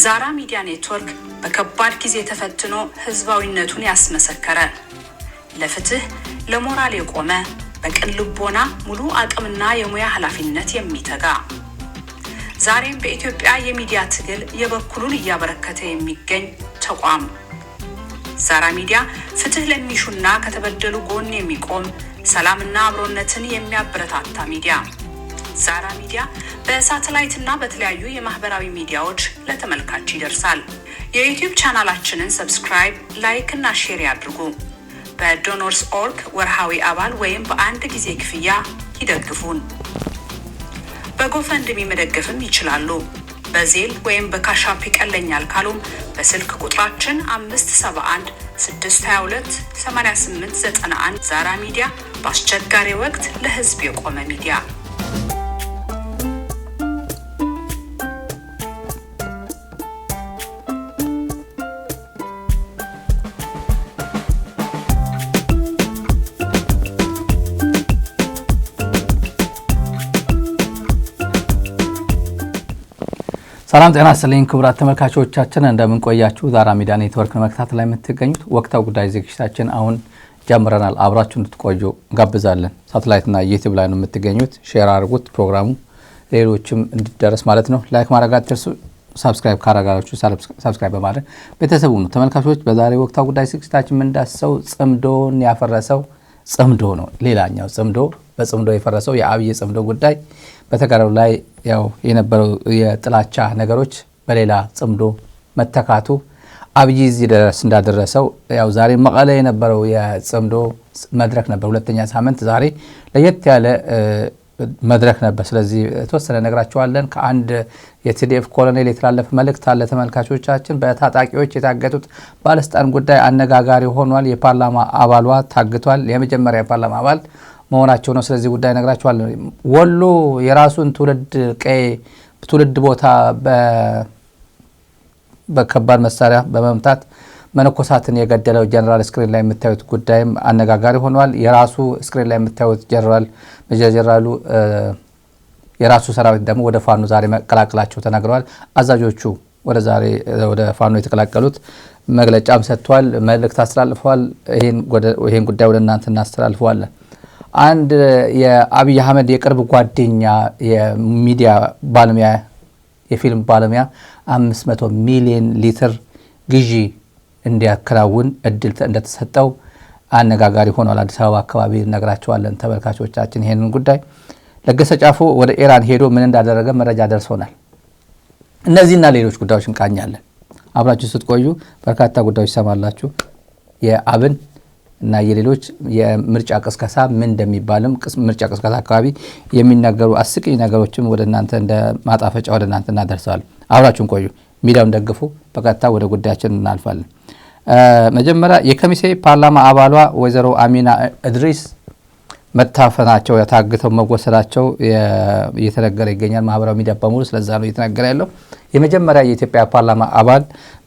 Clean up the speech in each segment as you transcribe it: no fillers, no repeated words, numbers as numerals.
ዛራ ሚዲያ ኔትወርክ በከባድ ጊዜ ተፈትኖ ህዝባዊነቱን ያስመሰከረ፣ ለፍትህ ለሞራል የቆመ፣ በቅን ልቦና ሙሉ አቅምና የሙያ ኃላፊነት የሚተጋ፣ ዛሬም በኢትዮጵያ የሚዲያ ትግል የበኩሉን እያበረከተ የሚገኝ ተቋም። ዛራ ሚዲያ ፍትህ ለሚሹና ከተበደሉ ጎን የሚቆም፣ ሰላምና አብሮነትን የሚያበረታታ ሚዲያ። ዛራ ሚዲያ በሳተላይትና በተለያዩ የማህበራዊ ሚዲያዎች ለተመልካች ይደርሳል። የዩቲዩብ ቻናላችንን subscribe፣ like እና share ያድርጉ። በ Donors org ወርሃዊ አባል ወይም በአንድ ጊዜ ክፍያ ይደግፉን። በ GoFundMe መደገፍም ይችላሉ። በ Zelle ወይም በ Cash App ይቀለኛል ካሉም በስልክ ቁጥራችን 571 622 8891። ዛራ ሚዲያ በአስቸጋሪ ወቅት ለህዝብ የቆመ ሚዲያ። ሰላም ጤና ይስጥልኝ ክቡራት ተመልካቾቻችን፣ እንደምን ቆያችሁ? ዛራ ሚዲያ ኔትወርክ መከታተል ላይ የምትገኙት ወቅታዊ ጉዳይ ዝግጅታችን አሁን ጀምረናል። አብራችሁ እንድትቆዩ እንጋብዛለን። ሳተላይትና ዩቲዩብ ላይ ነው የምትገኙት። Share አድርጉት፣ ፕሮግራሙ ሌሎችም እንዲደረስ ማለት ነው። Like ማድረግ አትርሱ። Subscribe ካላደረጋችሁ subscribe በማድረግ ቤተሰቡ ነው። ተመልካቾች፣ በዛሬ ወቅታዊ ጉዳይ ዝግጅታችን የምንዳስሰው ጽምዶን ያፈረሰው ጽምዶ ነው። ሌላኛው ጽምዶ፣ በጽምዶ የፈረሰው የአብይ ጽምዶ ጉዳይ፣ በተጋሩ ላይ ያው የነበረው የጥላቻ ነገሮች በሌላ ጽምዶ መተካቱ አብይ እዚህ ድረስ እንዳደረሰው፣ ያው ዛሬ መቀለ የነበረው የጽምዶ መድረክ ነበር። ሁለተኛ ሳምንት ዛሬ ለየት ያለ መድረክ ነበር። ስለዚህ የተወሰነ ነግራቸዋለን። ከአንድ የ TDF ኮሎኔል የተላለፈ መልእክት አለ። ተመልካቾቻችን፣ በታጣቂዎች የታገቱት ባለስልጣን ጉዳይ አነጋጋሪ ሆኗል። የፓርላማ አባሏ ታግቷል። የመጀመሪያ የፓርላማ አባል መሆናቸው ነው። ስለዚህ ጉዳይ ነግራቸዋለን። ወሎ የራሱን ትውልድ ቀዬ፣ ትውልድ ቦታ በከባድ መሳሪያ በመምታት መነኮሳትን የገደለው ጀነራል screen ላይ የምታዩት ጉዳይም አነጋጋሪ ሆኗል። የራሱ screen ላይ የምታዩት ጀነራል፣ ሜጀር ጀነራሉ የራሱ ሰራዊት ደግሞ ወደ ፋኖ ዛሬ መቀላቀላቸው ተናግረዋል። አዛዦቹ ወደ ዛሬ ወደ ፋኖ የተቀላቀሉት መግለጫም ሰጥተዋል፣ መልእክት አስተላልፈዋል። ይህን ጉዳይ ወደ እናንተ እናስተላልፈዋለን። አንድ የአብይ አህመድ የቅርብ ጓደኛ፣ የሚዲያ ባለሙያ፣ የፊልም ባለሙያ 500 ሚሊዮን ሊትር ግዢ እንዲያከናውን እድል እንደተሰጠው አነጋጋሪ ሆኗል። አዲስ አበባ አካባቢ እነግራቸዋለን ተመልካቾቻችን ይሄንን ጉዳይ። ለገሰ ጫፎ ወደ ኢራን ሄዶ ምን እንዳደረገ መረጃ ደርሶናል። እነዚህና ሌሎች ጉዳዮች እንቃኛለን። አብራችሁ ስትቆዩ በርካታ ጉዳዮች ይሰማላችሁ። የአብን እና የሌሎች የምርጫ ቅስቀሳ ምን እንደሚባልም፣ ምርጫ ቅስቀሳ አካባቢ የሚናገሩ አስቂኝ ነገሮችም ወደ እናንተ እንደ ማጣፈጫ ወደ እናንተ እናደርሰዋለን። አብራችሁን ቆዩ፣ ሚዲያውን ደግፉ። በቀጥታ ወደ ጉዳያችን እናልፋለን። መጀመሪያ የከሚሴ ፓርላማ አባሏ ወይዘሮ አሚና እድሪስ መታፈናቸው፣ ታግተው መወሰዳቸው እየተነገረ ይገኛል። ማህበራዊ ሚዲያ በሙሉ ስለዛ ነው እየተነገረ ያለው። የመጀመሪያ የኢትዮጵያ ፓርላማ አባል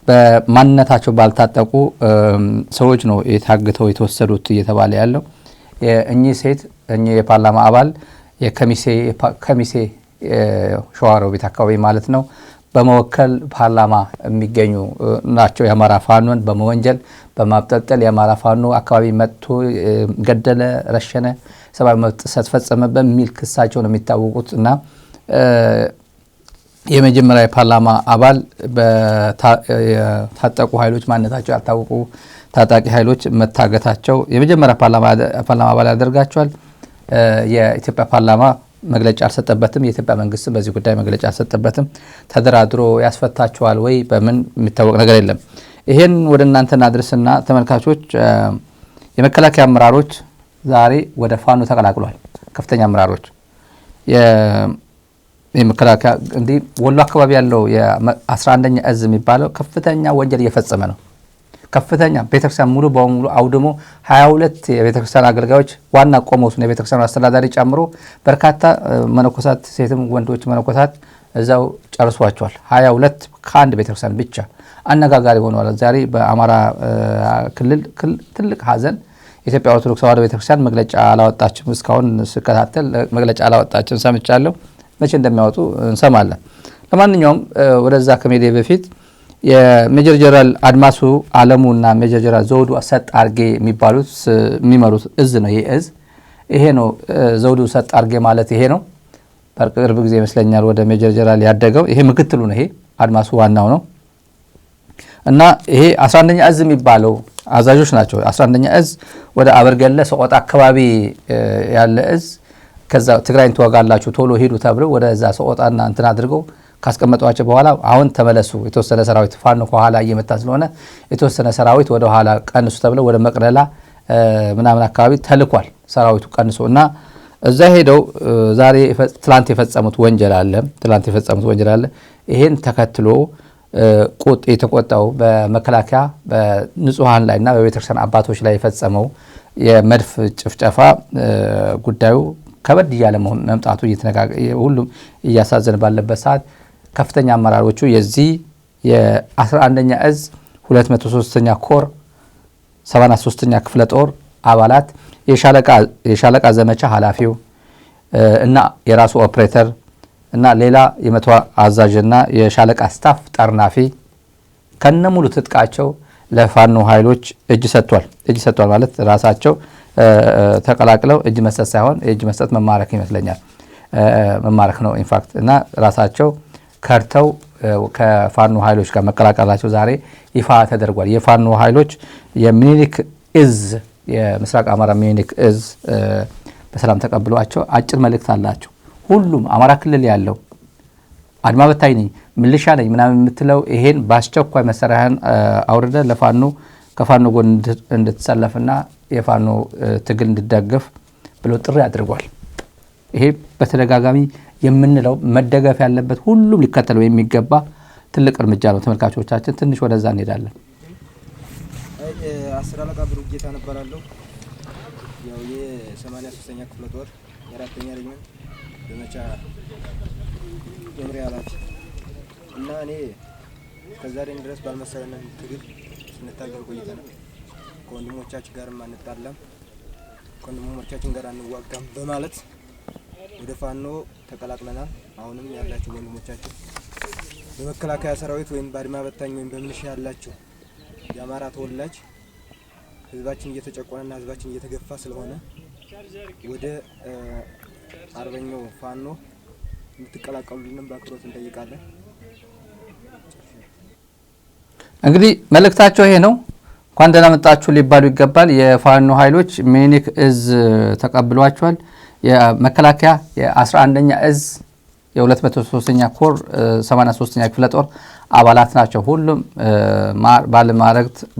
በማንነታቸው ባልታጠቁ ሰዎች ነው የታግተው የተወሰዱት እየተባለ ያለው። እኚህ ሴት፣ እኚህ የፓርላማ አባል የከሚሴ ሸዋሮቢት አካባቢ ማለት ነው በመወከል ፓርላማ የሚገኙ ናቸው። የአማራ ፋኖን በመወንጀል፣ በማብጠልጠል፣ የአማራ ፋኖ አካባቢ መጥቶ ገደለ፣ ረሸነ፣ ሰብአዊ መብት ጥሰት ፈጸመ በሚል ክሳቸው ነው የሚታወቁት እና የመጀመሪያ የፓርላማ አባል በታጠቁ ኃይሎች፣ ማንነታቸው ያልታወቁ ታጣቂ ኃይሎች መታገታቸው የመጀመሪያ ፓርላማ አባል ያደርጋቸዋል። የኢትዮጵያ ፓርላማ መግለጫ አልሰጠበትም። የኢትዮጵያ መንግስት በዚህ ጉዳይ መግለጫ አልሰጠበትም። ተደራድሮ ያስፈታቸዋል ወይ በምን የሚታወቅ ነገር የለም። ይሄን ወደ እናንተ እናድርስና ተመልካቾች፣ የመከላከያ አመራሮች ዛሬ ወደ ፋኖ ተቀላቅሏል። ከፍተኛ አመራሮች የመከላከያ እንዲህ ወሎ አካባቢ ያለው የ11ኛ እዝ የሚባለው ከፍተኛ ወንጀል እየፈጸመ ነው። ከፍተኛ ቤተክርስቲያን ሙሉ በሙሉ አውድሞ 22 የቤተክርስቲያን አገልጋዮች፣ ዋና ቆሞሱን የቤተክርስቲያኑ አስተዳዳሪ ጨምሮ በርካታ መነኮሳት፣ ሴትም ወንዶች መነኮሳት እዛው ጨርሷቸዋል። 22 ከአንድ ቤተክርስቲያን ብቻ አነጋጋሪ ሆነዋል። ዛሬ በአማራ ክልል ትልቅ ሀዘን። የኢትዮጵያ ኦርቶዶክስ ተዋሕዶ ቤተክርስቲያን መግለጫ አላወጣችም። እስካሁን ስከታተል መግለጫ አላወጣችም ሰምቻለሁ። መቼ እንደሚያወጡ እንሰማለን። ለማንኛውም ወደዛ ከመሄዴ በፊት የሜጀር ጀነራል አድማሱ አለሙና ሜጀር ጀነራል ዘውዱ ሰጥ አርጌ የሚባሉት የሚመሩት እዝ ነው። ይሄ እዝ ይሄ ነው። ዘውዱ ሰጥ አርጌ ማለት ይሄ ነው። በቅርብ ጊዜ ይመስለኛል ወደ ሜጀር ጀነራል ያደገው። ይሄ ምክትሉ ነው። ይሄ አድማሱ ዋናው ነው። እና ይሄ 11ኛ እዝ የሚባለው አዛዦች ናቸው። 11ኛ እዝ ወደ አበርገለ ሰቆጣ አካባቢ ያለ እዝ፣ ከዛ ትግራይን ትወጋላችሁ ቶሎ ሂዱ ተብለው ወደዛ ሰቆጣና እንትን አድርገው ካስቀመጧቸው በኋላ አሁን ተመለሱ፣ የተወሰነ ሰራዊት ፋኖ ከኋላ እየመታ ስለሆነ የተወሰነ ሰራዊት ወደ ኋላ ቀንሱ ተብለው ወደ መቅደላ ምናምን አካባቢ ተልኳል። ሰራዊቱ ቀንሶ እና እዛ ሄደው ዛሬ ትላንት የፈጸሙት ወንጀል አለ። ትላንት የፈጸሙት ወንጀል አለ። ይሄን ተከትሎ ቁጥ የተቆጣው በመከላከያ በንጹሐን ላይ እና በቤተክርስቲያን አባቶች ላይ የፈጸመው የመድፍ ጭፍጨፋ ጉዳዩ ከበድ እያለ መምጣቱ ሁሉም እያሳዘን ባለበት ሰዓት ከፍተኛ አመራሮቹ የዚህ የ11ኛ እዝ 203ኛ ኮር 73ኛ ክፍለ ጦር አባላት የሻለቃ ዘመቻ ኃላፊው እና የራሱ ኦፕሬተር እና ሌላ የመቶ አዛዥና የሻለቃ staff ጠርናፊ ከነሙሉ ትጥቃቸው ለፋኖ ኃይሎች እጅ ሰጥቷል። እጅ ሰጥቷል ማለት ራሳቸው ተቀላቅለው እጅ መስጠት ሳይሆን የእጅ መስጠት መማረክ ይመስለኛል። መማረክ ነው in fact። እና ራሳቸው ከድተው ከፋኖ ኃይሎች ጋር መቀላቀላቸው ዛሬ ይፋ ተደርጓል። የፋኖ ኃይሎች የሚኒሊክ እዝ፣ የምስራቅ አማራ ሚኒሊክ እዝ በሰላም ተቀብሏቸው አጭር መልእክት አላቸው። ሁሉም አማራ ክልል ያለው አድማ በታኝ ነኝ፣ ምልሻ ነኝ ምናምን የምትለው ይሄን በአስቸኳይ መሳሪያህን አውርደ ለፋኖ ከፋኖ ጎን እንድትሰለፍና የፋኖ ትግል እንድደግፍ ብሎ ጥሪ አድርጓል። ይሄ በተደጋጋሚ የምንለው መደገፍ ያለበት ሁሉም ሊከተለው የሚገባ ትልቅ እርምጃ ነው። ተመልካቾቻችን፣ ትንሽ ወደዛ እንሄዳለን። አስር አለቃ ብሩክ ጌታ እባላለሁ። ያው የ83ኛ ክፍለ ጦር የአራተኛ ሬጅመንት ዘመቻ መምሪያ ኃላፊ እና እኔ እስከዛሬም ድረስ ባልመሰለንም ትግል ስንታገል ቆይተናል። ከወንድሞቻችን ጋርም አንጣላም፣ ከወንድሞቻችን ጋር አንዋጋም በማለት ወደ ፋኖ ተቀላቅለናል። አሁንም ያላችሁ ወንድሞቻችን በመከላከያ ሰራዊት ወይም በአድማ በታኝ ወይም በሚሊሻ ያላችሁ የአማራ ተወላጅ ህዝባችን እየተጨቆነና ህዝባችን እየተገፋ ስለሆነ ወደ አርበኛው ፋኖ እንድትቀላቀሉልን በአክብሮት እንጠይቃለን። እንግዲህ መልእክታቸው ይሄ ነው። እንኳን ደህና መጣችሁ ሊባሉ ይገባል። የፋኖ ኃይሎች ሚኒሊክ እዝ ተቀብሏቸዋል። የመከላከያ የ11ኛ እዝ የ203ኛ ኮር 83ኛ ክፍለ ጦር አባላት ናቸው። ሁሉም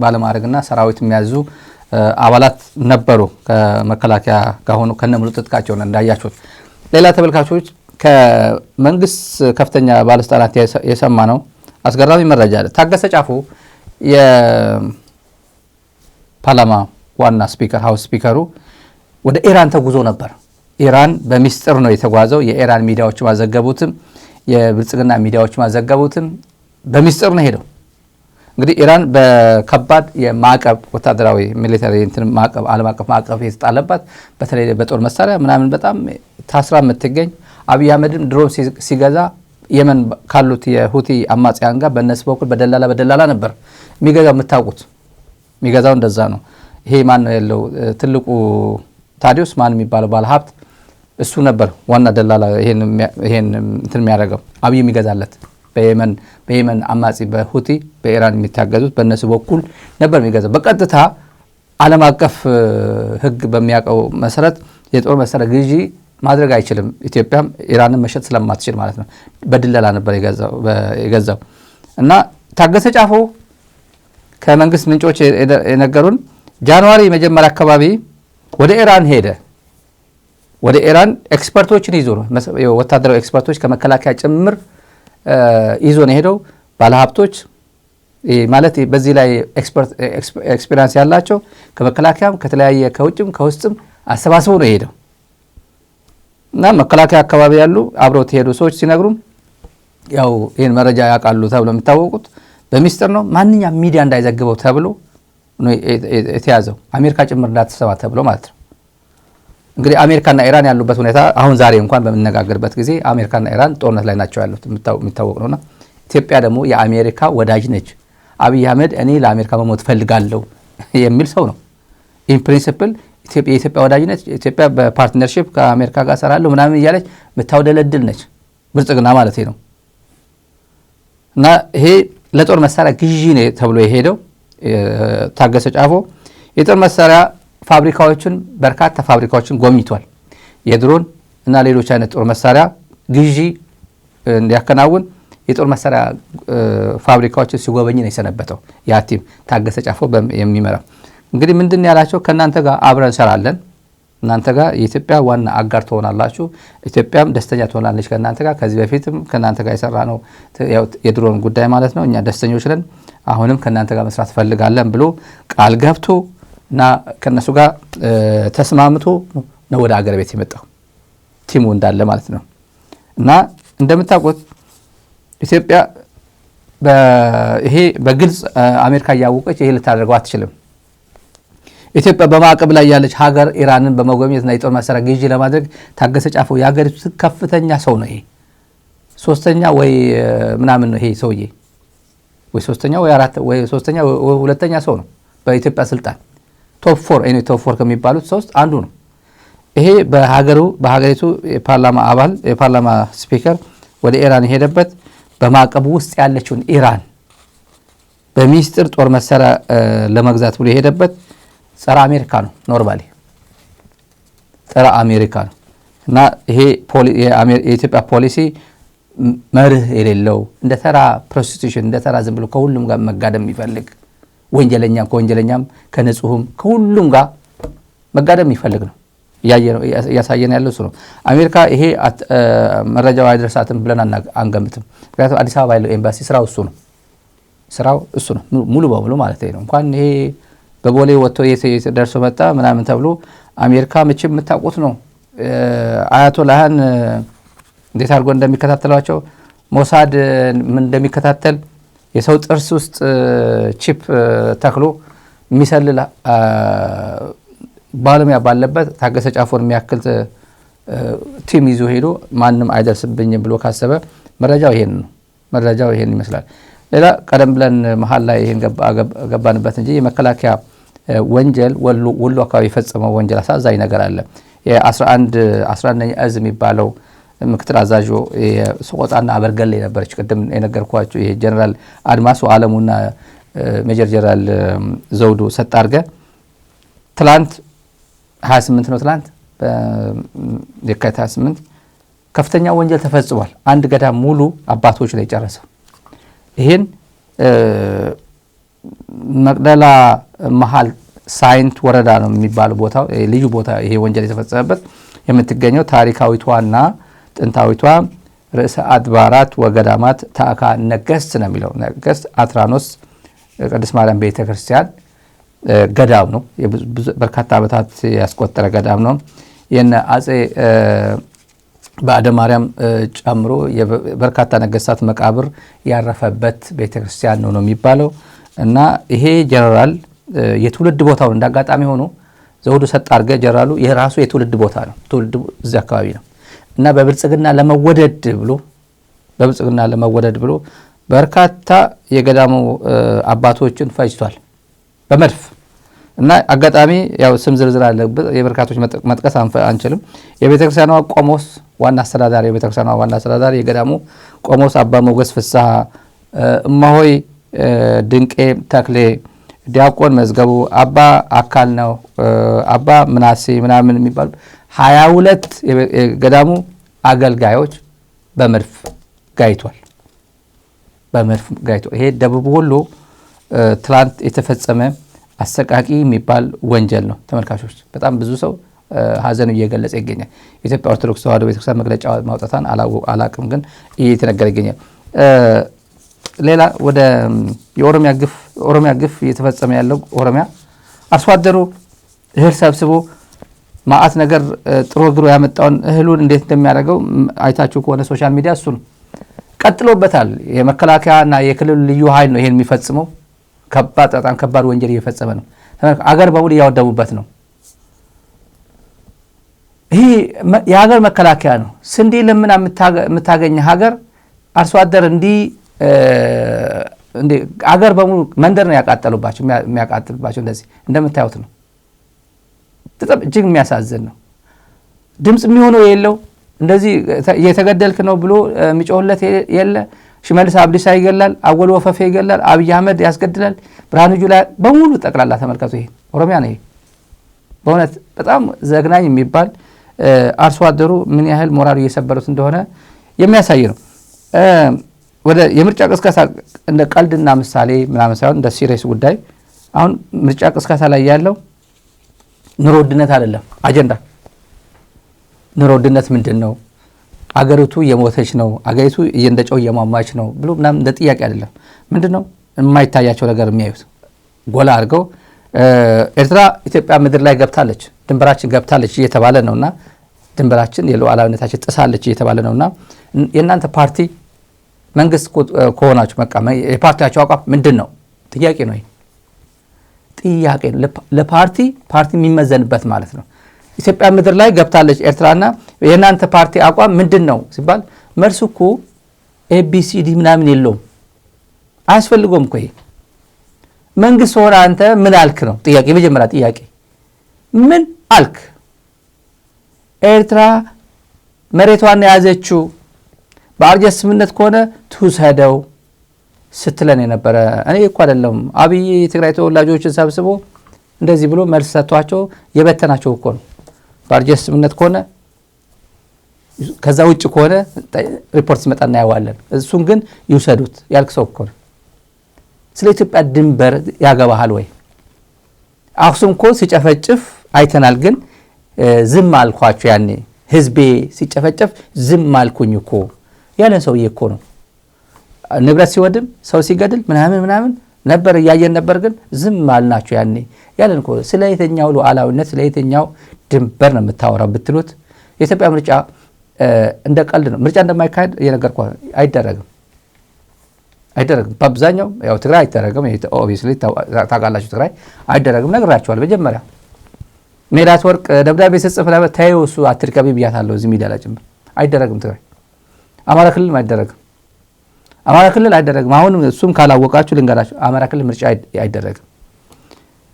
ባለማዕረግና ሰራዊት የሚያዙ አባላት ነበሩ። ከመከላከያ ጋር ሆኖ ከነሙሉ ትጥቃቸው እንዳያችሁት። ሌላ ተመልካቾች፣ ከመንግስት ከፍተኛ ባለስልጣናት የሰማ ነው አስገራሚ መረጃ አለ። ታገሰ ጫፎ የፓርላማ ዋና speaker፣ house speaker ኡ ወደ ኢራን ተጉዞ ነበር። ኢራን በሚስጥር ነው የተጓዘው። የኢራን ሚዲያዎች ማዘገቡትም የብልጽግና ሚዲያዎች ማዘገቡትም በሚስጥር ነው ሄደው። እንግዲህ ኢራን በከባድ የማዕቀብ ወታደራዊ military እንትን ማዕቀብ፣ ዓለም አቀፍ ማዕቀብ የተጣለባት፣ በተለይ በጦር መሳሪያ ምናምን በጣም ታስራ የምትገኝ፣ አብይ አህመድም ድሮን ሲገዛ የመን ካሉት የሁቲ አማጽያን ጋር በእነሱ በኩል በደላላ በደላላ ነበር የሚገዛው። የምታውቁት የሚገዛው እንደዛ ነው። ይሄ ማን ነው ያለው ትልቁ ታዲዮስ ማን የሚባለው ባለሀብት እሱ ነበር ዋና ደላላ። ይሄን እንትን የሚያደርገው አብይ የሚገዛለት በየመን አማጺ በሁቲ በኢራን የሚታገዙት በእነሱ በኩል ነበር የሚገዛው። በቀጥታ ዓለም አቀፍ ሕግ በሚያውቀው መሰረት የጦር መሳሪያ ግዢ ማድረግ አይችልም። ኢትዮጵያም ኢራንን መሸጥ ስለማትችል ማለት ነው። በድለላ ነበር የገዛው። እና ታገሰ ጫፎ ከመንግስት ምንጮች የነገሩን January መጀመሪያ አካባቢ ወደ ኢራን ሄደ። ወደ ኢራን expert ኦችን ይዞ ነው፣ ወታደራዊ expert ኦች ከመከላከያ ጭምር ይዞ ነው የሄደው። ባለሀብቶች ማለት በዚህ ላይ experience ያላቸው ከመከላከያም ከተለያየ ከውጭም ከውስጥም አሰባስቦ ነው የሄደው። እና መከላከያ አካባቢ ያሉ አብረው የሄዱ ሰዎች ሲነግሩም ያው ይህን መረጃ ያውቃሉ ተብሎ የሚታወቁት በሚስጥር ነው፣ ማንኛውም ሚዲያ እንዳይዘግበው ተብሎ ነው የተያዘው። አሜሪካ ጭምር እንዳትሰማ ተብሎ ማለት ነው። እንግዲህ አሜሪካና ኢራን ያሉበት ሁኔታ አሁን ዛሬ እንኳን በምነጋገርበት ጊዜ አሜሪካና ኢራን ጦርነት ላይ ናቸው ያሉት የሚታወቅ ነውና ኢትዮጵያ ደግሞ የአሜሪካ ወዳጅ ነች። አብይ አህመድ እኔ ለአሜሪካ መሞት እፈልጋለሁ የሚል ሰው ነው። In principle የኢትዮጵያ ወዳጅ ነች። ኢትዮጵያ በ partnership ከአሜሪካ ጋር ሰራለሁ ምናምን እያለች የምታውደለድል ነች፣ ብልጽግና ማለት ነው። እና ይሄ ለጦር መሳሪያ ግዢ ነው ተብሎ የሄደው ታገሰ ጫፎ የጦር መሳሪያ ፋብሪካዎችን፣ በርካታ ፋብሪካዎችን ጎብኝቷል። የድሮን እና ሌሎች አይነት ጦር መሳሪያ ግዢ እንዲያከናውን የጦር መሳሪያ ፋብሪካዎችን ሲጎበኝ ነው የሰነበተው። ያ team ታገሰ ጫፎ የሚመራው እንግዲህ ምንድን ያላቸው፣ ከእናንተ ጋር አብረን እንሰራለን፣ እናንተ ጋር የኢትዮጵያ ዋና አጋር ትሆናላችሁ፣ ኢትዮጵያም ደስተኛ ትሆናለች ከእናንተ ጋር። ከዚህ በፊትም ከእናንተ ጋር የሰራ ነው የድሮን ጉዳይ ማለት ነው። እኛ ደስተኞች ነን፣ አሁንም ከእናንተ ጋር መስራት ፈልጋለን ብሎ ቃል ገብቶ እና ከእነሱ ጋር ተስማምቶ ነው ወደ አገር ቤት የመጣው team ኡ እንዳለ ማለት ነው። እና እንደምታውቁት ኢትዮጵያ ይሄ በግልጽ አሜሪካ እያወቀች ይሄ ልታደርገው አትችልም። ኢትዮጵያ በማዕቀብ ላይ ያለች ሀገር ኢራንን በመጎብኘትና የጦር መሳሪያ ግዢ ለማድረግ ታገሰ ጫፎ የሀገሪቱ ከፍተኛ ሰው ነው። ይሄ ሶስተኛ ወይ ምናምን ነው ይሄ ሰውዬ፣ ወይ ሶስተኛ ወይ አራት ወይ ሶስተኛ ወይ ሁለተኛ ሰው ነው በኢትዮጵያ ስልጣን፣ top four፣ እኔ top four ከሚባሉት ሶስት አንዱ ነው። ይሄ በሀገሪቱ የፓርላማ አባል፣ የፓርላማ speaker ወደ ኢራን የሄደበት፣ በማዕቀቡ ውስጥ ያለችውን ኢራን በሚስጥር ጦር መሳሪያ ለመግዛት ብሎ የሄደበት ጸረ አሜሪካ ነው። Normally ጸረ አሜሪካ ነው እና ይሄ የኢትዮጵያ ፖሊሲ መርህ የሌለው፣ እንደ ተራ prostitution፣ እንደ ተራ ዝም ብሎ ከሁሉም ጋር መጋደም የሚፈልግ ወንጀለኛም፣ ከወንጀለኛም ከንጹህም ከሁሉም ጋር መጋደም የሚፈልግ ነው። እያሳየን ያለው እሱ ነው። አሜሪካ ይሄ መረጃው አይደርሳትም ብለን አንገምትም። ምክንያቱም አዲስ አበባ ያለው ኤምባሲ ስራው እሱ ነው። ስራው እሱ ነው ሙሉ በሙሉ ማለት ነው። እንኳን ይሄ በቦሌ ወጥቶ ደርሶ መጣ ምናምን ተብሎ አሜሪካ መቼም የምታውቁት ነው። አያቶላህን እንዴት አድርጎ እንደሚከታተሏቸው፣ ሞሳድ ምን እንደሚከታተል፣ የሰው ጥርስ ውስጥ chip ተክሎ የሚሰልል ባለሙያ ባለበት ታገሰ ጫፎን የሚያክል team ይዞ ሄዶ ማንም አይደርስብኝም ብሎ ካሰበ መረጃው ይሄን ነው። መረጃው ይሄን ይመስላል። ሌላ ቀደም ብለን መሀል ላይ ይሄን ገባንበት እንጂ የመከላከያ ወንጀል፣ ወሎ አካባቢ የፈጸመው ወንጀል አሳዛኝ ነገር አለ። የ11 11ኛ እዝ የሚባለው ምክትል አዛዡ ሰቆጣና አበርገሌ የነበረች፣ ቅድም የነገርኳቸው ይሄ ጀነራል አድማሱ አለሙና ሜጀር ጀነራል ዘውዱ ሰጣርገ ትላንት 28 ነው፣ ትላንት የካቲት 28 ከፍተኛ ወንጀል ተፈጽሟል። አንድ ገዳም ሙሉ አባቶች ላይ ጨረሰው። ይህን መቅደላ መሀል ሳይንት ወረዳ ነው የሚባለው ቦታው፣ ልዩ ቦታ ይሄ ወንጀል የተፈጸመበት የምትገኘው ታሪካዊቷና ጥንታዊቷ ርዕሰ አድባራት ወገዳማት ታዕካ ነገስት ነው የሚለው፣ ነገስት አትራኖስ ቅድስት ማርያም ቤተክርስቲያን ገዳም ነው። በርካታ ዓመታት ያስቆጠረ ገዳም ነው። የነ አጼ በአደ ማርያም ጨምሮ በርካታ ነገስታት መቃብር ያረፈበት ቤተክርስቲያን ነው ነው የሚባለው። እና ይሄ ጀነራል የትውልድ ቦታው እንዳጋጣሚ ሆኖ ዘውዱ ሰጣርገ ጀነራሉ የራሱ የትውልድ ቦታ ነው። ትውልድ እዚህ አካባቢ ነው። እና በብልጽግና ለመወደድ ብሎ በርካታ የገዳሙ አባቶችን ፈጅቷል በመድፍ። እና አጋጣሚ ያው ስም ዝርዝር አለበት፣ የበርካቶች መጥቀስ አንችልም። የቤተክርስቲያኗ ቆሞስ ዋና አስተዳዳሪ፣ የቤተክርስቲያኗ ዋና አስተዳዳሪ የገዳሙ ቆሞስ አባ ሞገስ ፍስሐ፣ እማሆይ ድንቄ ተክሌ፣ ዲያቆን መዝገቡ፣ አባ አካል ነው፣ አባ ምናሴ ምናምን የሚባሉ 22 የገዳሙ አገልጋዮች በመድፍ ጋይቷል። በመድፍ ጋይቷል። ይሄ ደቡብ ወሎ ትላንት የተፈጸመ አሰቃቂ የሚባል ወንጀል ነው። ተመልካቾች፣ በጣም ብዙ ሰው ሀዘኑ እየገለጸ ይገኛል። የኢትዮጵያ ኦርቶዶክስ ተዋሕዶ ቤተክርስቲያን መግለጫ ማውጣቷን አላቅም፣ ግን እየተነገረ ይገኛል። ሌላ ወደ የኦሮሚያ ግፍ፣ ኦሮሚያ ግፍ እየተፈጸመ ያለው፣ ኦሮሚያ አርሶ አደሩ እህል ሰብስቦ ማአት ነገር ጥሮ ግሮ ያመጣውን እህሉን እንዴት እንደሚያደርገው አይታችሁ ከሆነ social media እሱ ነው ቀጥሎበታል። የመከላከያና የክልሉ ልዩ ኃይል ነው ይሄን የሚፈጽመው። ከባድ፣ በጣም ከባድ ወንጀል እየፈጸመ ነው። አገር በሙሉ እያወደሙበት ነው። ይህ የሀገር መከላከያ ነው። ስንዴ ለምና የምታገኝ ሀገር አርሶ አደር እንዲህ እንዴ አገር በሙሉ መንደር ነው ያቃጠሉባቸው፣ የሚያቃጥሉባቸው እንደዚህ እንደምታዩት ነው። በጣም እጅግ የሚያሳዝን ነው። ድምጽ የሚሆነው የለው፣ እንደዚህ እየተገደልክ ነው ብሎ የሚጮህለት የለ። ሽመልስ አብዲሳ ይገላል፣ አወል ወፈፌ ይገላል፣ አብይ አህመድ ያስገድላል፣ ብርሃኑ ጁላ በሙሉ ጠቅላላ ተመልከቱ። ይሄ ኦሮሚያ ነው። ይሄ በእውነት በጣም ዘግናኝ የሚባል አርሶ አደሩ ምን ያህል ሞራሉ እየሰበሩት እንደሆነ የሚያሳይ ነው። ወደ የምርጫ ቅስቀሳ እንደ ቀልድና ምሳሌ ምናምን ሳይሆን እንደ serious ጉዳይ፣ አሁን ምርጫ ቅስቀሳ ላይ ያለው ኑሮ ውድነት አይደለም አጀንዳ። ኑሮ ውድነት ምንድን ነው? አገሪቱ እየሞተች ነው፣ አገሪቱ እንደ ጨው እየሟሟች ነው ብሎ ምናምን እንደ ጥያቄ አይደለም። ምንድን ነው የማይታያቸው ነገር የሚያዩት ጎላ አድርገው ኤርትራ ኢትዮጵያ ምድር ላይ ገብታለች፣ ድንበራችን ገብታለች እየተባለ ነውና፣ ድንበራችን የሉዓላዊነታችን ጥሳለች እየተባለ ነውና፣ የእናንተ ፓርቲ መንግስት ከሆናችሁ በቃ የፓርቲያቸው አቋም ምንድን ነው? ጥያቄ ነው። ይሄ ጥያቄ ነው። ለፓርቲ ፓርቲ የሚመዘንበት ማለት ነው። ኢትዮጵያ ምድር ላይ ገብታለች ኤርትራና የእናንተ ፓርቲ አቋም ምንድን ነው ሲባል መልሱ እኮ ABCD ምናምን የለውም፣ አያስፈልገውም እኮ ይሄ። መንግስት ሆነ አንተ ምን አልክ ነው ጥያቄ። የመጀመሪያ ጥያቄ ምን አልክ? ኤርትራ መሬቷን የያዘችው በአልጀርስ ስምምነት ከሆነ ትውሰደው ስትለን የነበረ እኔ እኮ አይደለም፣ አብይ የትግራይ ተወላጆችን ሰብስቦ እንደዚህ ብሎ መልስ ሰጥቷቸው የበተናቸው እኮ ነው። በአልጀርስ ስምምነት ከሆነ፣ ከዛ ውጭ ከሆነ ሪፖርት ሲመጣ እናየዋለን። እሱን ግን ይውሰዱት ያልክ ሰው እኮ ነው። ስለ ኢትዮጵያ ድንበር ያገባሃል ወይ? አክሱም እኮ ሲጨፈጭፍ አይተናል። ግን ዝም አልኳቸው፣ ያኔ ህዝቤ ሲጨፈጨፍ ዝም አልኩኝ እኮ ያለን ሰውዬ እኮ ነው። ንብረት ሲወድም፣ ሰው ሲገድል ምናምን ምናምን ነበር፣ እያየን ነበር፣ ግን ዝም አልናቸው ያኔ ያለን እኮ። ስለ የትኛው ሉዓላዊነት፣ ስለ የትኛው ድንበር ነው የምታወራው ብትሉት የኢትዮጵያ ምርጫ እንደ ቀልድ ነው። ምርጫ እንደማይካሄድ እየነገርኩህ፣ አይደረግም፣ አይደረግም። በአብዛኛው ያው ትግራይ አይደረግም። Obviously ታውቃላችሁ፣ ትግራይ አይደረግም። ነግራችኋል። መጀመሪያ ሜላት ወርቅ ደብዳቤ ስጽፍ ተይው እሱ አትድቀቢ ብያታለሁ። እዚህ ሚዲያ ላይ ጭምር አይደረግም። ትግራይ፣ አማራ ክልልም አይደረግም። አማራ ክልል አይደረግም። አሁን እሱም ካላወቃችሁ ልንገራችሁ፣ አማራ ክልል ምርጫ አይደረግም።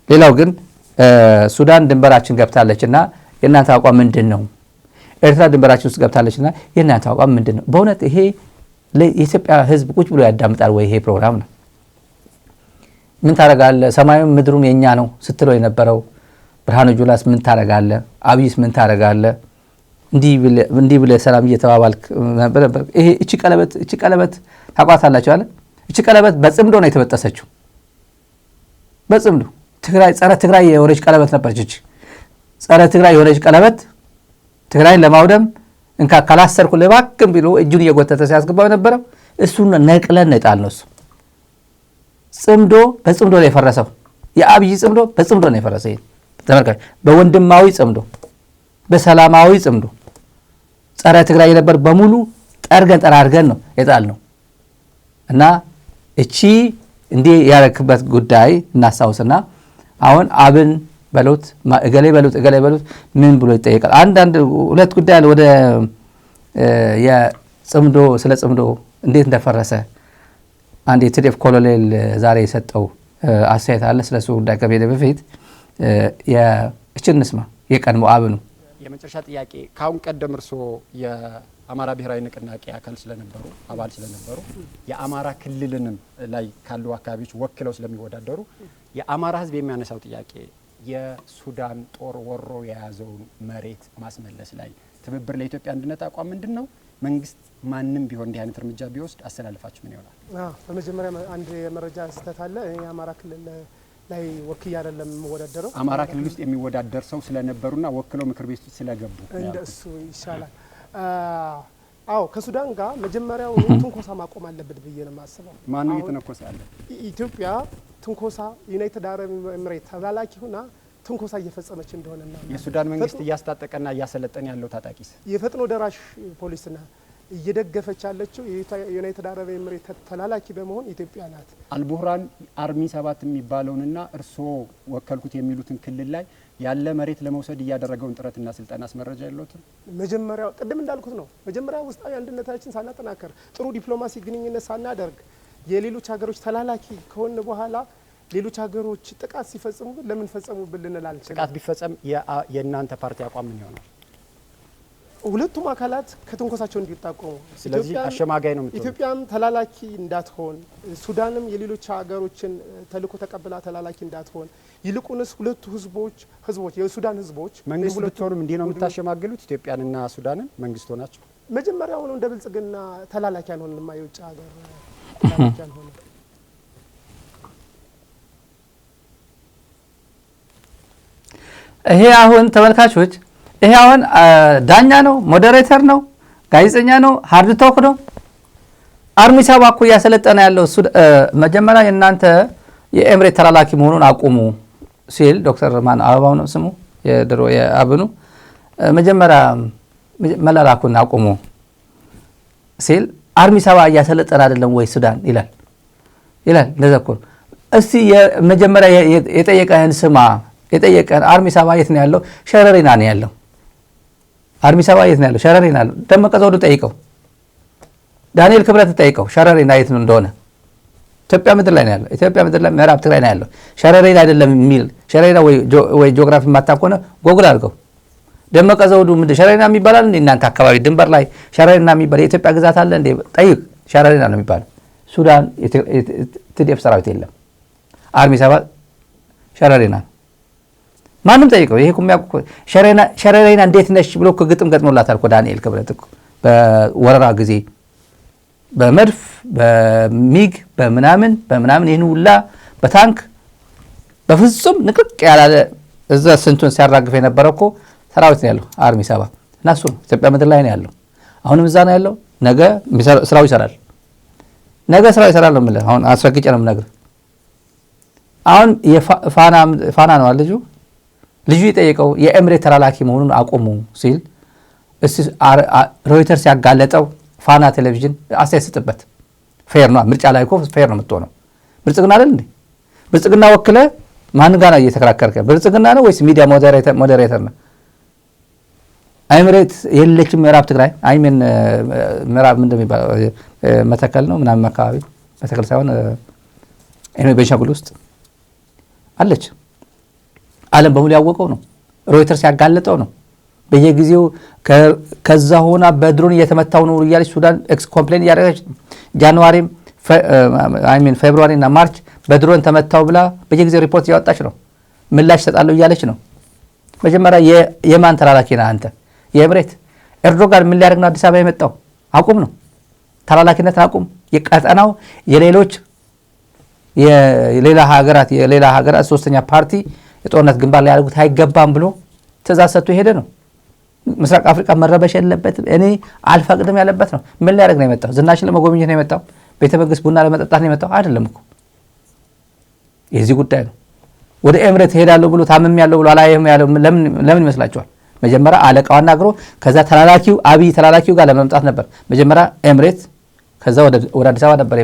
ሌላው ግን ሱዳን ድንበራችን ገብታለች እና የእናንተ አቋም ምንድን ነው? ኤርትራ ድንበራችን ውስጥ ገብታለች እና የእናንተ አቋም ምንድን ነው? በእውነት ይሄ የኢትዮጵያ ሕዝብ ቁጭ ብሎ ያዳምጣል ወይ? ይሄ ፕሮግራም ነው። ምን ታደርጋለህ? ሰማዩም ምድሩም የኛ ነው ስትለው የነበረው ብርሃኑ ጁላስ ምን ታደርጋለህ? አብይስ ምን ታደርጋለህ? እንዲህ ብለህ ሰላም እየተባባልክ ነበር። ይሄ እቺ ቀለበት ታውቋታላችሁ አለ። እቺ ቀለበት በጽምዶ ነው የተበጠሰችው። በጽምዶ ትግራይ ጸረ ትግራይ የሆነች ቀለበት ነበረች። እቺ ጸረ ትግራይ የሆነች ቀለበት ትግራይን ለማውደም እንካ ካላሰርኩ እባክህን ቢሎ እጁን እየጎተተ ሲያስገባው የነበረው እሱን ነቅለን ነው የጣልነው። እሱ ጽምዶ በጽምዶ ነው የፈረሰው። የአብይ ጽምዶ በጽምዶ ነው የፈረሰው። ይሄ ተመልካች በወንድማዊ ጽምዶ፣ በሰላማዊ ጽምዶ ጸረ ትግራይ የነበር በሙሉ ጠርገን ጠራርገን ነው የጣልነው። እና እቺ እንዲህ ያረክበት ጉዳይ እናስታውስና አሁን አብን በሉት፣ እገሌ በሉት፣ እገሌ በሉት ምን ብሎ ይጠየቃል? አንዳንድ ሁለት ጉዳይ አለ። ወደ የጽምዶ ስለ ጽምዶ እንዴት እንደፈረሰ አንድ የ TDF ኮሎኔል ዛሬ የሰጠው አስተያየት አለ። ስለ እሱ ጉዳይ ከመሄደ በፊት እችን እንስማ። የቀድሞ አብኑ የመጨረሻ ጥያቄ፣ ከአሁን ቀደም እርስዎ የአማራ ብሔራዊ ንቅናቄ አካል ስለነበሩ፣ አባል ስለነበሩ፣ የአማራ ክልልንም ላይ ካሉ አካባቢዎች ወክለው ስለሚወዳደሩ፣ የአማራ ሕዝብ የሚያነሳው ጥያቄ የሱዳን ጦር ወሮ የያዘውን መሬት ማስመለስ ላይ ትብብር ለኢትዮጵያ አንድነት አቋም ምንድን ነው? መንግስት ማንም ቢሆን እንዲህ አይነት እርምጃ ቢወስድ አሰላለፋችሁ ምን ይሆናል? በመጀመሪያ አንድ የመረጃ ስህተት አለ። እኔ የአማራ ክልል ላይ ወክዬ አይደለም የምወዳደረው። አማራ ክልል ውስጥ የሚወዳደር ሰው ስለነበሩና ወክለው ምክር ቤት ውስጥ ስለገቡ ነው እንደ ያልኩት። እሱ ይሻላል። አዎ፣ ከሱዳን ጋር መጀመሪያው ትንኮሳ ማቆም አለበት ብዬ ነው የማስበው። ማነው አሁን እየተነኮሰ ያለ? ኢትዮጵያ ትንኮሳ ዩናይትድ አረብ ኤምሬት ተላላኪ ሁና ትንኮሳ እየፈጸመች እንደሆነ እናምናለን። የሱዳን መንግስት እያስታጠቀና እያሰለጠነ ያለው ታጣቂስ? የፈጥኖ ደራሽ ፖሊስና እየደገፈች ያለችው የዩናይትድ አረብ ኤምሬት ተላላኪ በመሆን ኢትዮጵያ ናት። አልቡርሃን army 7 የሚባለውንና እርስዎ ወከልኩት የሚሉትን ክልል ላይ ያለ መሬት ለመውሰድ እያደረገውን ጥረትና ስልጠናስ መረጃ የለዎትም? መጀመሪያው ቅድም እንዳልኩት ነው። መጀመሪያ ውስጣዊ አንድነታችን ሳናጠናከር፣ ጥሩ ዲፕሎማሲ ግንኙነት ሳናደርግ የሌሎች ሀገሮች ተላላኪ ከሆነ በኋላ ሌሎች ሀገሮች ጥቃት ሲፈጽሙብን ለምን ፈጸሙብን ልንል አንችልም። ጥቃት ቢፈጸም የእናንተ ፓርቲ አቋም ምን ይሆናል? ሁለቱም አካላት ከትንኮሳቸው እንዲታቆሙ፣ ስለዚህ አሸማጋይ ነው የምትሆኑት። ኢትዮጵያም ተላላኪ እንዳትሆን፣ ሱዳንም የሌሎች ሀገሮችን ተልእኮ ተቀብላ ተላላኪ እንዳትሆን፣ ይልቁንስ ሁለቱ ህዝቦች የሱዳን ህዝቦች መንግስት ሁለቱ ብትሆኑም እንዲህ ነው የምታሸማግሉት? ኢትዮጵያንና ሱዳንን መንግስት ሆናችሁ መጀመሪያውኑ እንደ ብልጽግና ተላላኪ አንሆንማ፣ የውጭ ሀገር ተላላኪ አንሆንም። ይሄ አሁን ተመልካቾች፣ ይሄ አሁን ዳኛ ነው፣ moderator ነው፣ ጋዜጠኛ ነው፣ hard talk ነው። Army 70 እኮ እያሰለጠነ ያለው መጀመሪያ የእናንተ የኤምሬት ተላላኪ መሆኑን አቁሙ ሲል ዶክተር ማን አበባው ነው ስሙ የድሮ የአብኑ መጀመሪያ መላላኩን አቁሙ ሲል Army 70 እያሰለጠነ አይደለም ወይ ሱዳን ይላል። እንደዛ እኮ ነው። እስቲ የመጀመሪያ የጠየቀህን ስማ። የጠየቀህን Army 70 የት ነው ያለው? ሸረሪና ነው ያለው። Army 70 የት ነው ያለው? ሸረሪና ነው። ደመቀ ዘውዱ ጠይቀው፣ ዳንኤል ክብረት ጠይቀው ሸረሪና የት ነው እንደሆነ። ኢትዮጵያ ምድር ላይ ነው ያለው። ኢትዮጵያ ምድር ላይ ምዕራብ ትግራይ ነው ያለው። ሸረሪና አይደለም የሚል ሸረሪና ወይ ጂኦግራፊ የማታውቅ ከሆነ ጎግል አድርገው። ደመቀ ዘውዱ ምንድን ሸረሪና የሚባል አለ እንዴ? እናንተ አካባቢ ድንበር ላይ ሸረሪና የሚባል የኢትዮጵያ ግዛት አለ እንዴ? ጠይቅ። ሸረሪና ነው የሚባለው። ሱዳን TDF ሰራዊት የለም። Army 70 ሸረሪና ነው። ማንም ጠይቀው። ይሄ እኮ የሚያውቁ ሸረሪና እንዴት ነሽ ብሎ እኮ ግጥም ገጥሞላታል እኮ ዳንኤል ክብረት እኮ በወረራ ጊዜ በመድፍ በሚግ በምናምን በምናምን ይህን ሁላ በታንክ በፍጹም ንቅቅ ያላለ እዛ ስንቱን ሲያራግፍ የነበረው እኮ ሰራዊት ነው ያለው Army 70 እና እሱ ነው ኢትዮጵያ ምድር ላይ ነው ያለው። አሁንም እዛ ነው ያለው። ነገ ስራው ይሰራል። ነገ ስራው ይሰራል ነው የምልህ። አሁን አስረግጬ ነው የምነግርህ። አሁን የፋና ነው ልጁ የጠየቀው የኤምሬት ተላላኪ መሆኑን አቁሙ ሲል እስቲ ሮይተርስ ያጋለጠው ፋና ቴሌቪዥን አስተያየት ስጥበት። Fair ነው። ምርጫ ላይ እኮ fair ነው የምትሆነው። ብልጽግና አይደል እንዴ? ብልጽግና ወክለ ማን ጋር ነው እየተከራከርከ? ብልጽግና ነው ወይስ ሚዲያ moderator ነው? ኤምሬት የለችም ምዕራብ ትግራይ I mean ምዕራብ ምንድን ነው የሚባለው መተከል ነው ምናምን አካባቢ መተከል ሳይሆን ቤንሻንጉል ውስጥ አለች። ዓለም በሙሉ ያወቀው ነው። ሮይተርስ ያጋለጠው ነው። በየጊዜው ከዛ ሆና በድሮን እየተመታው ነው እያለች ሱዳን ex complain እያደረገች January I mean February እና March በድሮን ተመታው ብላ በየጊዜው ሪፖርት እያወጣች ነው። ምላሽ እሰጣለሁ እያለች ነው። መጀመሪያ የማን ተላላኪ ነህ አንተ? የኤምሬት። ኤርዶጋን ምን ሊያደርግ ነው አዲስ አበባ የመጣው? አቁም ነው ተላላኪነትን አቁም። የቀጠናው የሌሎች የሌላ ሀገራት ሶስተኛ ፓርቲ የጦርነት ግንባር ሊያደርጉት አይገባም ብሎ ትእዛዝ ሰጥቶ የሄደ ነው። ምስራቅ አፍሪካ መረበሽ የለበትም እኔ አልፈቅድም ያለበት ነው። ምን ሊያደርግ ነው የመጣው? ዝናሽን ለመጎብኘት ነው የመጣው? ቤተ መንግስት ቡና ለመጠጣት ነው የመጣው? አይደለም እኮ የዚህ ጉዳይ ነው። ወደ ኤምሬት እሄዳለሁ ብሎ ታምም ያለው ብሎ አላየህም ያለው ለምን ይመስላችኋል? መጀመሪያ አለቃው አናግሮ ከዛ ተላላኪው አብይ ተላላኪው ጋር ለመምጣት ነበር። መጀመሪያ ኤምሬት ከዛ ወደ አዲስ አበባ ነበር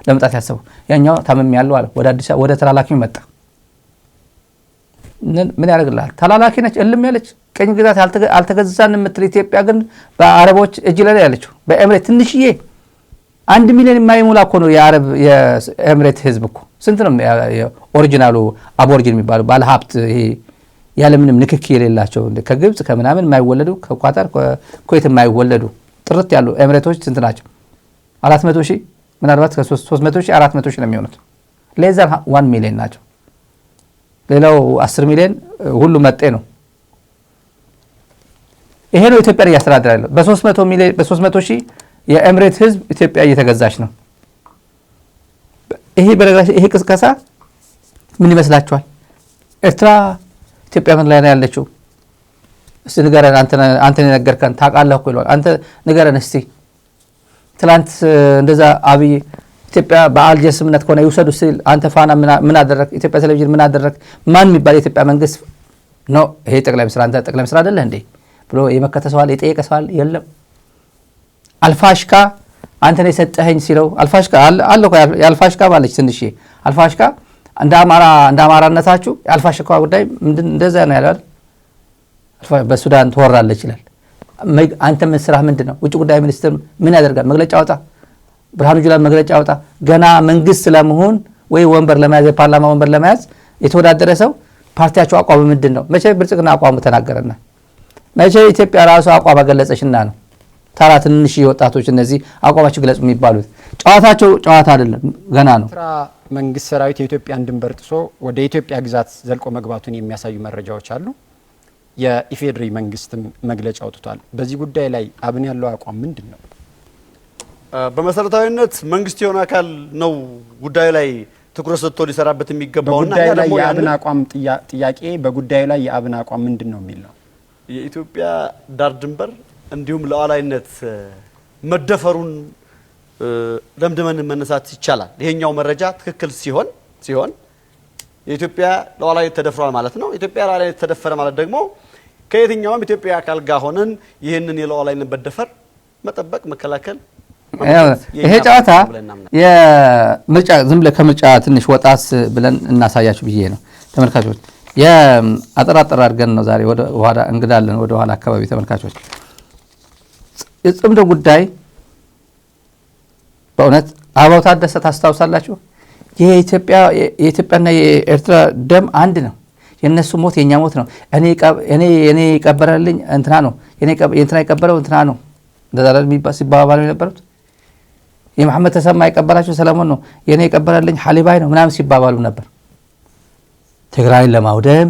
ለመምጣት ያሰበው። ያኛው ታምም ያለው አለ። ወደ አዲስ ወደ ተላላኪው መጣ። ምን ያደርግልሃል? ተላላኪ ነች፣ እልም ያለች ቅኝ ግዛት አልተገዛን የምትል ኢትዮጵያ ግን በአረቦች እጅ ላይ ያለችው በኤምሬት ትንሽዬ 1 ሚሊዮን የማይሞላ እኮ ነው የአረብ የኤምሬት ህዝብ እኮ። ስንት ነው original ኡ aborigine የሚባሉ ባለሀብት ይሄ ያለምንም ንክኪ የሌላቸው ከግብፅ ከምናምን የማይወለዱ ከኳታር ኩዌት የማይወለዱ ጥርት ያሉ ኤምሬቶች ስንት ናቸው? 400,000 ምናልባት ከ300,000 400,000 ነው የሚሆኑት። Less than 1 million ናቸው። ሌላው 10 ሚሊዮን ሁሉ መጤ ነው። ይሄ ነው ኢትዮጵያን እያስተዳደረ ያለው። በ300 ሚሊዮን በ300 ሺህ የኤምሬት ህዝብ ኢትዮጵያ እየተገዛች ነው። ይሄ በነገራችን ይሄ ቅስቀሳ ምን ይመስላችኋል? ኤርትራ ኢትዮጵያ ምን ላይ ነው ያለችው? እስቲ ንገረን፣ አንተ የነገርከን ታውቃለህ እኮ ይለዋል። አንተ ንገረን እስቲ ትላንት እንደዛ አብይ ኢትዮጵያ በአልጀርስ ስምምነት ከሆነ ይውሰዱ ሲል አንተ ፋና ምን አደረግ? ኢትዮጵያ ቴሌቪዥን ምን አደረግ? ማን የሚባል የኢትዮጵያ መንግስት ነው ይሄ ጠቅላይ ሚኒስትር አንተ ጠቅላይ ሚኒስትር አይደለህ እንዴ ብሎ የመከተ ሰው አለ? የጠየቀ ሰው አለ? የለም። አልፋሽካ አንተ ነው የሰጠኸኝ ሲለው አልፋሽካ አለ እኮ የአልፋሽካ ባለች ትንሽ አልፋሽካ እንደ አማራ እንደ አማራነታችሁ የአልፋሽካ ጉዳይ ምንድን እንደዛ ነው ያለው። በሱዳን ትወራለች ይላል። አንተ ምን ስራህ ምንድን ነው? ውጭ ጉዳይ ሚኒስትር ምን ያደርጋል? መግለጫ አወጣ። ብርሃኑ ጁላ መግለጫ አወጣ። ገና መንግስት ለመሆን ወይ ወንበር ለመያዝ፣ የፓርላማ ወንበር ለመያዝ የተወዳደረ ሰው ፓርቲያቸው አቋሙ ምንድን ነው? መቼ ብልጽግና አቋሙ ተናገረና፣ መቼ ኢትዮጵያ ራሱ አቋም ገለጸችና ነው? ተራ ትንንሽ ወጣቶች እነዚህ አቋማቸው ግለጹ የሚባሉት ጨዋታቸው ጨዋታ አይደለም፣ ገና ነው። ኤርትራ መንግስት ሰራዊት የኢትዮጵያን ድንበር ጥሶ ወደ ኢትዮጵያ ግዛት ዘልቆ መግባቱን የሚያሳዩ መረጃዎች አሉ። የኢፌዴሪ መንግስትም መግለጫ አውጥቷል። በዚህ ጉዳይ ላይ አብን ያለው አቋም ምንድን ነው? በመሰረታዊነት መንግስት የሆነ አካል ነው ጉዳዩ ላይ ትኩረት ሰጥቶ ሊሰራበት የሚገባውና በጉዳዩ ላይ የአብን አቋም፣ ጥያቄ በጉዳዩ ላይ የአብን አቋም ምንድን ነው የሚል ነው። የኢትዮጵያ ዳር ድንበር እንዲሁም ሉዓላዊነት መደፈሩን ደምድመን መነሳት ይቻላል። ይሄኛው መረጃ ትክክል ሲሆን የኢትዮጵያ ሉዓላዊነት ተደፍሯል ማለት ነው። ኢትዮጵያ ሉዓላዊነት ተደፈረ ማለት ደግሞ ከየትኛውም ኢትዮጵያ አካል ጋር ሆነን ይህንን የሉዓላዊነት መደፈር መጠበቅ፣ መከላከል ይሄ ጨዋታ የምርጫ ዝም ብለህ ከምርጫ ትንሽ ወጣስ ብለን እናሳያችሁ ብዬ ነው ተመልካቾች። የአጠራጠር አድርገን ነው ዛሬ ወደ ኋላ እንግዳለን ወደ ኋላ አካባቢ ተመልካቾች። የጽምዶ ጉዳይ በእውነት አበባው ታደሰ ታስታውሳላችሁ? የኢትዮጵያና የኤርትራ ደም አንድ ነው። የእነሱ ሞት የእኛ ሞት ነው። እኔ የቀበረልኝ እንትና ነው፣ የእንትና የቀበረው እንትና ነው። እንደዛ ሲባባሉ የነበሩት የመሐመድ ተሰማ የቀበራቸው ሰለሞን ነው፣ የኔ የቀበረልኝ ሐሊባይ ነው ምናምን ሲባባሉ ነበር። ትግራይን ለማውደም፣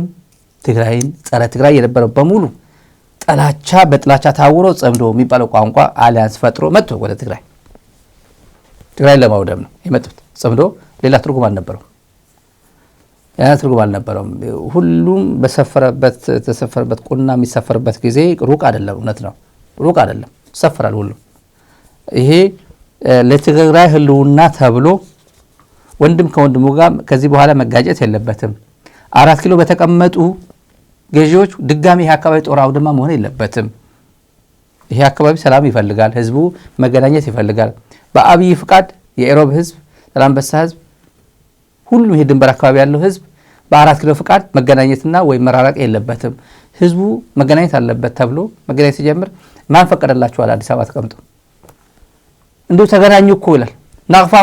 ትግራይን ጸረ ትግራይ የነበረው በሙሉ ጥላቻ በጥላቻ ታውሮ ጽምዶ የሚባለው ቋንቋ alliance ፈጥሮ መጥቶ ወደ ትግራይ፣ ትግራይን ለማውደም ነው የመጡት። ጽምዶ ሌላ ትርጉም አልነበረው፣ ያ ትርጉም አልነበረውም። ሁሉም በሰፈረበት ተሰፈረበት ቁና የሚሰፈርበት ጊዜ ሩቅ አይደለም። እውነት ነው፣ ሩቅ አይደለም፣ ይሰፈራል ሁሉም። ይሄ ለትግራይ ህልውና ተብሎ ወንድም ከወንድሙ ጋር ከዚህ በኋላ መጋጨት የለበትም። 4 ኪሎ በተቀመጡ ገዢዎች ድጋሚ ይሄ አካባቢ ጦር አውድማ መሆን የለበትም። ይሄ አካባቢ ሰላም ይፈልጋል፣ ህዝቡ መገናኘት ይፈልጋል። በአብይ ፍቃድ የኢሮብ ህዝብ፣ ዛላምበሳ ህዝብ፣ ሁሉም ይሄ ድንበር አካባቢ ያለው ህዝብ በ4 ኪሎ ፍቃድ መገናኘትና ወይ መራራቅ የለበትም። ህዝቡ መገናኘት አለበት ተብሎ መገናኘት ሲጀምር ማን ፈቀደላችኋል? አዲስ አበባ ተቀምጦ እንዲሁ ተገናኙ እኮ ይላል። ናቅፋ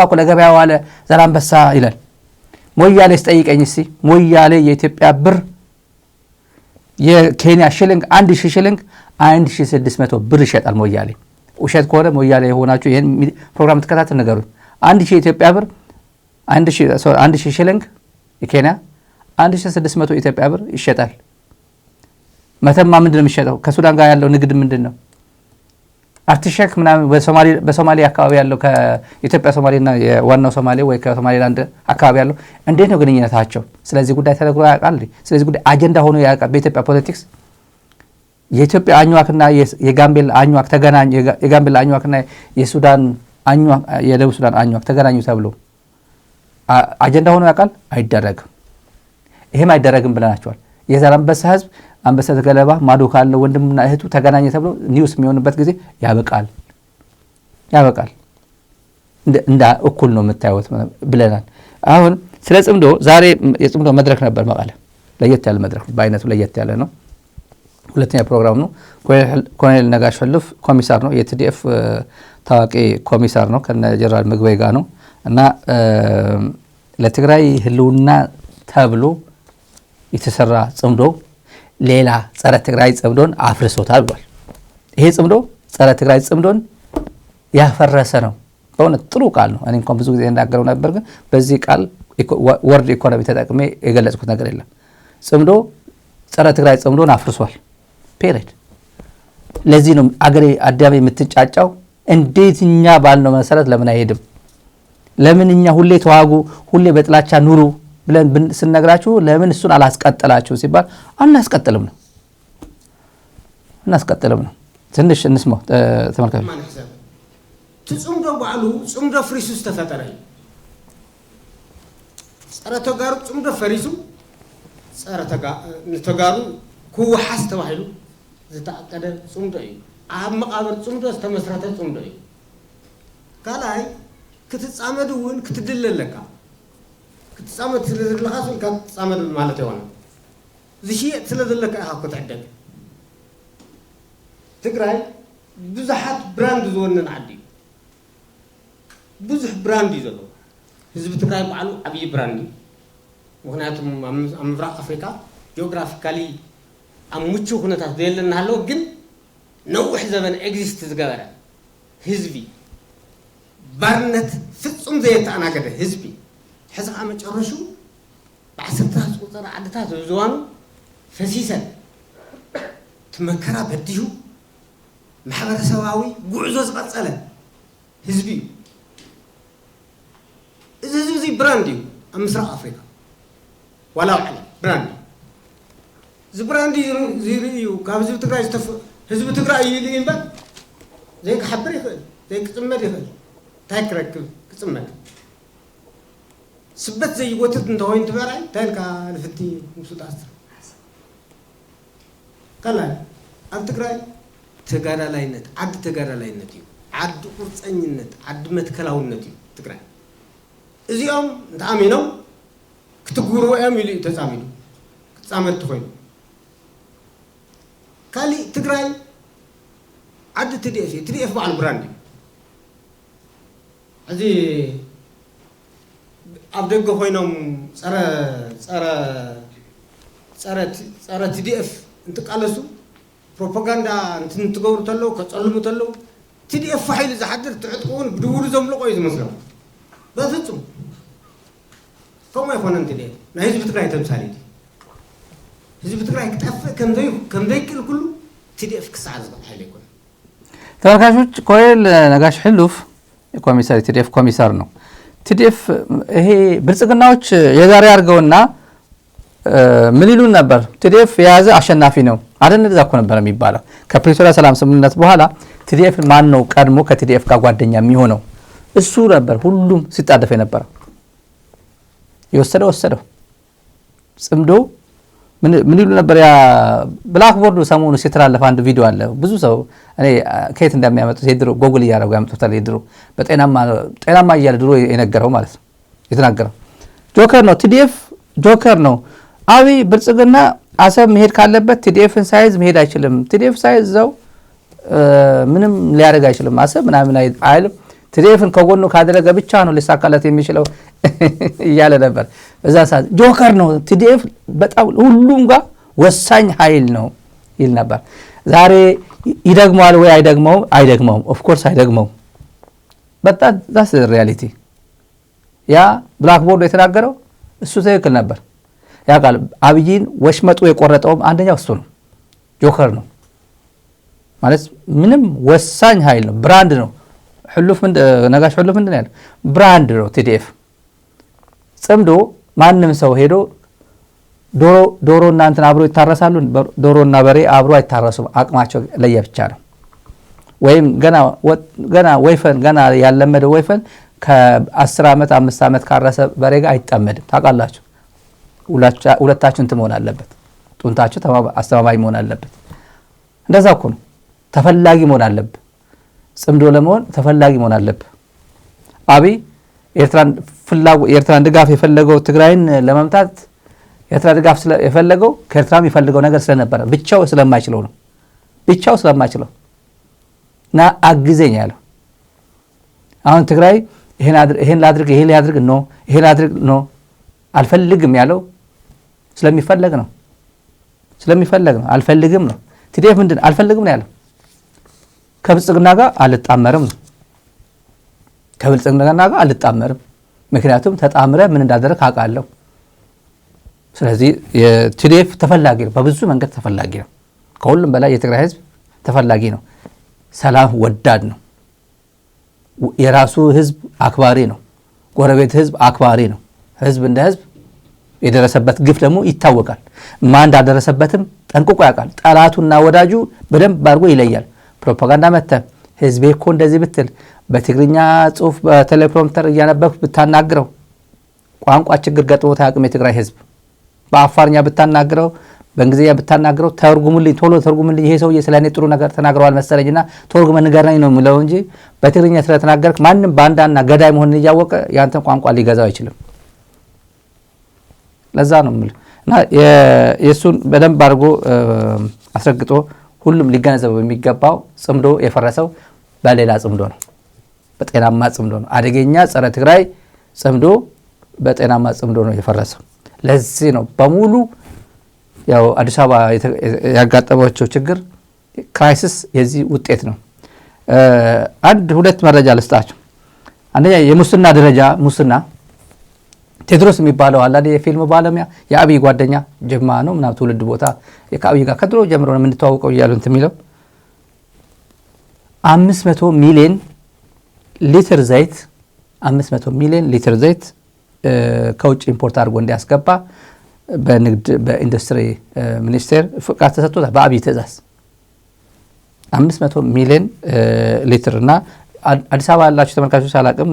እኮ ለገበያ ዋለ ዛላምበሳ ይላል። ሞያሌ ስጠይቀኝ እስቲ ሞያሌ የኢትዮጵያ ብር የኬንያ ሽልንግ 1000 ሽልንግ 1600 ብር ይሸጣል ሞያሌ። ውሸት ከሆነ ሞያሌ የሆናችሁ ይሄን ፕሮግራም ተከታተል ንገሩኝ። 1000 ኢትዮጵያ ብር 1000 ሽልንግ የኬንያ 1600 ኢትዮጵያ ብር ይሸጣል። መተማ ምንድነው የሚሸጠው? ከሱዳን ጋር ያለው ንግድ ምንድነው? አርቲሸክ ምናምን በሶማሌ አካባቢ ያለው ከኢትዮጵያ ሶማሌና የዋናው ሶማሌ ወይ ከሶማሌላንድ አካባቢ ያለው እንዴት ነው ግንኙነታቸው? ስለዚህ ጉዳይ ተነግሮ ያውቃል? ስለዚህ ጉዳይ አጀንዳ ሆኖ ያውቃል? በኢትዮጵያ politics የኢትዮጵያ አኝዋክና የጋምቤላ አኝዋክ ተገናኙ፣ የጋምቤላ አኝዋክና የሱዳን አኝዋክ፣ የደቡብ ሱዳን አኝዋክ ተገናኙ ተብሎ አጀንዳ ሆኖ ያውቃል? አይደረግም። ይሄም አይደረግም ብለናቸዋል። የዛላምበሳ ህዝብ አንበሳ ተገለባ ማዶ ካለው ወንድምና እህቱ ተገናኘ ተብሎ news የሚሆንበት ጊዜ ያበቃል፣ ያበቃል። እንደ እኩል ነው የምታዩት ብለናል። አሁን ስለ ጽምዶ ዛሬ የጽምዶ መድረክ ነበር መቀለ። ለየት ያለ መድረክ፣ በአይነቱ ለየት ያለ ነው። ሁለተኛ ፕሮግራም ነው። ኮሎኔል ነጋሽ ሕሉፍ ኮሚሳር ነው፣ የ TDF ታዋቂ ኮሚሳር ነው፣ ከነ ጀነራል ምግበይ ጋር ነው። እና ለትግራይ ህልውና ተብሎ የተሰራ ጽምዶ ሌላ ጸረ ትግራይ ጽምዶን አፍርሶታል ብሏል። ይሄ ጽምዶ ጸረ ትግራይ ጽምዶን ያፈረሰ ነው። በእውነት ጥሩ ቃል ነው። እኔ እንኳን ብዙ ጊዜ እናገረው ነበር፣ ግን በዚህ ቃል word economy ተጠቅሜ የገለጽኩት ነገር የለም። ጽምዶ ጸረ ትግራይ ጽምዶን አፍርሷል። Period። ለዚህ ነው አገሬ አዳሜ የምትጫጫው። እንዴት እኛ ባልነው መሰረት ለምን አይሄድም? ለምን እኛ ሁሌ ተዋጉ፣ ሁሌ በጥላቻ ኑሩ ብለን ስንነግራችሁ ለምን እሱን አላስቀጥላችሁ ሲባል አናስቀጥልም ነው፣ አናስቀጥልም ነው። ትንሽ እንስማው ተመልካቾች። ትጽምዶ ባዕሉ ጽምዶ ፍሪሱ ዝተፈጠረ እዩ። ፀረ ተጋሩ ጽምዶ ፈሪሱ ፀረ ንተጋሩ ክወሓስ ተባሂሉ ዝተኣቀደ ጽምዶ እዩ። ኣብ መቃብር ጽምዶ ዝተመስረተ ጽምዶ እዩ። ካልኣይ ክትፃመድ እውን ክትድለ ኣለካ። ክትፃመድ ስለ ዘለካ ስልካ ትፃመድ ማለት ይኮነ፣ ዝሽየጥ ስለ ዘለካ ኢኻ ክትዕደግ። ትግራይ ብዙሓት brand ዝወነን ዓዲ እዩ። ብዙሕ brand እዩ ዘለዎ። ህዝቢ ትግራይ በዓሉ ዓብዪ brand እዩ። ምክንያቱም ኣብ ምብራቅ ኣፍሪካ geographically ኣብ ምቹው ኩነታት ዘየለ እናሃለወ ግን ነዊሕ ዘበን exist ዝገበረ ህዝቢ፣ ባርነት ፍፁም ዘየተኣናገደ ህዝቢ፣ ሕዚ ከዓ መጨረሹ ብዓሰርተታት ዝቁፀራ ዓድታት ዝዋኑ ፈሲሰን እቲ መከራ በዲሁ ማሕበረሰባዊ ጉዕዞ ዝቐፀለ ህዝቢ እዩ። እዚ ህዝቢ እዚ brand እዩ። ኣብ ምስራቅ ኣፍሪካ ዋላ ኣብ ዓለም brand እዩ። እዚ brand ዝርኢ እዩ ካብ ህዝቢ ትግራይ። ህዝቢ ትግራይ እዩ ኢሉ እምበር ዘይክሓብር ይኽእል፣ ዘይክፅመድ ይኽእል። እንታይ ክረክብ ክፅመድ? ስበት ዘይጎትት እንተኮይኑ ትበራይ እንታይ ኢልካ ልፍንቲ ምስኡ ተኣስር? ካልኣይ፣ ኣብ ትግራይ ተጋዳላይነት ዓዲ ተጋዳላይነት እዩ፣ ዓዲ ቁርፀኝነት፣ ዓዲ መትከላውነት እዩ ትግራይ። እዚኦም እንተኣሚኖም ክትግብርዎ እዮም ኢሉ እዩ ተፃሚዱ ክፃመድ ኮይኑ። ካሊእ፣ ትግራይ ዓዲ TDF እዩ። TDF በዓሉ brand እዩ። ሕዚ ኣብ ደገ ኮይኖም ፀረ TDF እንትቃለሱ፣ ፕሮፓጋንዳ እንትን እንትገብሩ ተለው፣ ከፀልሙ ተለው፣ TDF ሓይሉ ዝሓድር ትዕጥቁ እውን ብድውሉ ዘምልቆ እዩ ዝመስሎም። በፍፁም ከምኡ ኣይኮነን። TDF ናይ ህዝቢ ትግራይ ተምሳሌት እዩ። ህዝቢ ትግራይ ክጠፍእ ከምዘይክእል ኩሉ TDF ክሰዓር ዝኽእል ሓይሊ ኣይኮነን። ተመልካቾች፣ ኮሎኔል ነጋሽ ሕሉፍ ኮሚሰር፣ የ TDF ኮሚሰር ነው። TDF ይሄ ብልጽግናዎች የዛሬ አድርገውና ምን ይሉን ነበር? TDF የያዘ አሸናፊ ነው አይደል? እንደዛ እኮ ነበር የሚባለው። ከፕሪቶሪያ ሰላም ስምምነት በኋላ TDF ማን ነው ቀድሞ ከ TDF ጋር ጓደኛ የሚሆነው? እሱ ነበር ሁሉም ሲጣደፍ የነበረው። የወሰደው ወሰደው። ጽምዶ ምን ይሉ ነበር? ያ blackboard ኡ ሰሞኑ ሲተላለፍ አንድ ቪዲዮ አለ። ብዙ ሰው እኔ ከየት እንደሚያመጡት የድሮ ጎግል እያደረጉ ያመጡታል። የድሮ በጤናማ ጤናማ እያለ ድሮ የነገረው ማለት ነው የተናገረው joker ነው። TDF joker ነው። አብይ ብልጽግና አሰብ መሄድ ካለበት TDF ን ሳይዝ መሄድ አይችልም። TDF ሳይዝ እዛው ምንም ሊያደርግ አይችልም። አሰብ ምናምን አይልም። TDF ን ከጎኑ ካደረገ ብቻ ነው ሊሳካለት የሚችለው እያለ ነበር። በዛ ሰዓት joker ነው TDF፣ በጣም ሁሉም ጋር ወሳኝ ኃይል ነው ይል ነበር። ዛሬ ይደግመዋል ወይ አይደግመውም? አይደግመውም። Of course አይደግመውም። በጣም that's reality። ያ blackboard የተናገረው እሱ ትክክል ነበር። ያ ቃል አብይን ወሽመጡ የቆረጠውም አንደኛው እሱ ነው። Joker ነው ማለት ምንም ወሳኝ ኃይል ነው፣ brand ነው። ሕሉፍ ነጋሽ ሕሉፍ ምንድን ነው ያለው? Brand ነው TDF። ጽምዶ ማንም ሰው ሄዶ ዶሮ እና እንትን አብሮ ይታረሳሉ። ዶሮና በሬ አብሮ አይታረሱም። አቅማቸው ለየብቻ ነው። ወይም ገና ወይፈን ገና ያለመደ ወይፈን ከ10 ዓመት 5 ዓመት ካረሰ በሬ ጋር አይጣመድም። ታውቃላችሁ። ሁለታችሁ እንትን መሆን አለበት። ጡንታችሁ አስተማማኝ መሆን አለበት። እንደዛ እኮ ነው። ተፈላጊ መሆን አለብህ። ጽምዶ ለመሆን ተፈላጊ መሆን አለብህ። አብይ የኤርትራን ድጋፍ የፈለገው ትግራይን ለመምታት የኤርትራ ድጋፍ የፈለገው ከኤርትራ የሚፈልገው ነገር ስለነበረ ብቻው ስለማይችለው ነው። ብቻው ስለማይችለው እና አግዘኝ ያለው። አሁን ትግራይ ይሄን ላድርግ፣ ይሄን ላድርግ፣ no፣ ይሄን ላድርግ፣ no፣ አልፈልግም ያለው ስለሚፈለግ ነው። ስለሚፈለግ ነው። አልፈልግም ነው። TDF ምንድን አልፈልግም ነው ያለው? ከብልጽግና ጋር አልጣመርም ነው። ከብልጽግና ጋር አልጣመርም። ምክንያቱም ተጣምረ ምን እንዳደረግ አውቃለሁ። ስለዚህ የ TDF ተፈላጊ ነው፣ በብዙ መንገድ ተፈላጊ ነው። ከሁሉም በላይ የትግራይ ህዝብ ተፈላጊ ነው። ሰላም ወዳድ ነው። የራሱ ህዝብ አክባሪ ነው። ጎረቤት ህዝብ አክባሪ ነው። ህዝብ እንደ ህዝብ የደረሰበት ግፍ ደግሞ ይታወቃል። ማን እንዳደረሰበትም ጠንቅቆ ያውቃል። ጠላቱና ወዳጁ በደንብ አድርጎ ይለያል። ፕሮፓጋንዳ መተ ህዝቤ እኮ እንደዚህ ብትል፣ በትግርኛ ጽሁፍ በ teleprompter እያነበብክ ብታናግረው፣ ቋንቋ ችግር ገጥሞት አያውቅም። የትግራይ ህዝብ በአፋርኛ ብታናግረው፣ በእንግሊዝኛ ብታናግረው፣ ተርጉሙልኝ፣ ቶሎ ተርጉሙልኝ፣ ይሄ ሰውዬ ስለ እኔ ጥሩ ነገር ተናግረዋል መሰለኝና ተርጉመህ ንገረኝ ነው የሚለው እንጂ በትግርኛ ስለተናገርክ ማንም ባንዳና ገዳይ መሆንን እያወቀ ያንተን ቋንቋ ሊገዛው አይችልም። ለዛ ነው የምልህ እና የእሱን በደንብ አድርጎ አስረግጦ ሁሉም ሊገነዘበው የሚገባው ጽምዶ የፈረሰው በሌላ ጽምዶ ነው። በጤናማ ጽምዶ ነው። አደገኛ ጸረ ትግራይ ጽምዶ በጤናማ ጽምዶ ነው የፈረሰው። ለዚህ ነው በሙሉ ያው አዲስ አበባ ያጋጠማቸው ችግር crisis የዚህ ውጤት ነው። አንድ ሁለት መረጃ ልስጣቸው። አንደኛ የሙስና ደረጃ፣ ሙስና ቴድሮስ የሚባለው አለ የፊልም ባለሙያ፣ የአብይ ጓደኛ፣ ጅማ ነው ምናምን ትውልድ ቦታ፣ ከአብይ ጋር ከድሮ ጀምሮ ነው የምንተዋወቀው እያሉ እንትን የሚለው፣ 500 ሚሊዮን ሊትር ዘይት፣ 500 ሚሊዮን ሊትር ዘይት ከውጭ import አድርጎ እንዲያስገባ በንግድ በኢንዱስትሪ ሚኒስቴር ፍቃድ ተሰጥቶታል በአብይ ትእዛዝ። 500 ሚሊዮን ሊትር እና አዲስ አበባ ያላችሁ ተመልካቾች አላቅም፣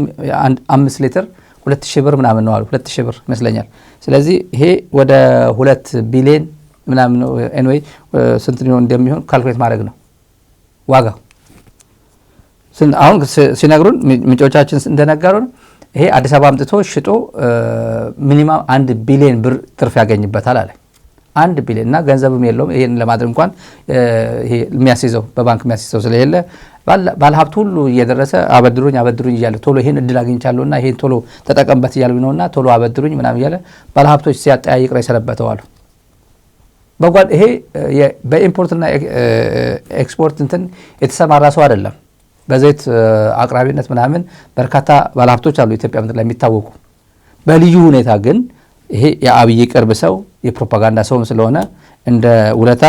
5 ሊትር 2000 ብር ምናምን ነው አሉ፣ 2000 ብር ይመስለኛል። ስለዚህ ይሄ ወደ 2 ቢሊዮን ምናምን ነው። Anyway ስንት እንደሚሆን calculate ማድረግ ነው ዋጋው። አሁን ሲነግሩን ምንጮቻችን እንደነገሩን ይሄ አዲስ አበባ አምጥቶ ሽጦ minimum 1 ቢሊዮን ብር ትርፍ ያገኝበታል አለ። 1 ቢሊዮን እና ገንዘብም የለውም ይሄን ለማድረግ እንኳን። ይሄ የሚያስይዘው በባንክ የሚያስይዘው ስለሌለ ባለሀብት ሁሉ እየደረሰ አበድሩኝ አበድሩኝ እያለ፣ ቶሎ ይሄን እድል አግኝቻለሁና ይሄን ቶሎ ተጠቀምበት እያሉ ነውና ቶሎ አበድሩኝ ምናምን እያለ ባለሀብቶች ሲያጠያይቅ ነው የሰነበተው አሉ። በጓድ ይሄ በ import ና ኤክስፖርት እንትን የተሰማራ ሰው አይደለም። በዘይት አቅራቢነት ምናምን በርካታ ባለሀብቶች አሉ ኢትዮጵያ ምድር ላይ የሚታወቁ። በልዩ ሁኔታ ግን ይሄ የአብይ ቅርብ ሰው፣ የፕሮፓጋንዳ ሰውም ስለሆነ እንደ ውለታ